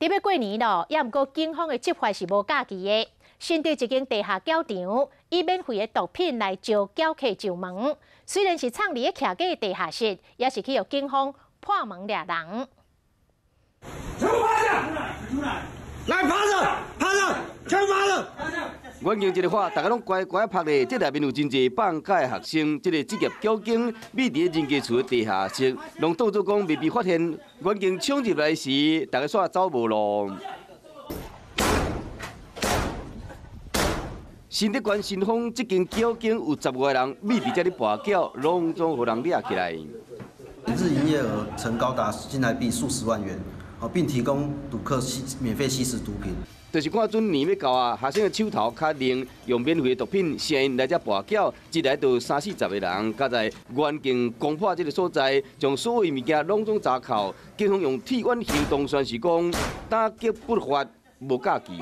佇欲過年囉，猶毋過警方的執法是無假期的。新竹一間地下轎場以免費的毒品來招轎客上門，雖然是藏佇咧徛架地下室，也是去予警方破門掠人。全部趴下！來趴著，趴著，全部趴著。遠鏡一个看，大家攏乖乖趴咧。這內面有真濟放假的學生，這個職業轎警秘佇咧人家厝的地下室，攏當作講未被發現。遠警衝入來時，大家煞走無路。新竹縣新豐這間轎警有15個人秘佇遮咧跋筊，攏總予人掠起來。日營業額曾高達新台幣數十萬元，並提供賭客吸免費吸食毒品。就是看準年欲到啊，學生的手頭較靈，用免費的毒品吸引來遮跋筊，一來就三四十個人，佮在原境攻破這个所在，將所有物件攏總查扣。警方用鐵腕行動，宣示講打擊不法無假期。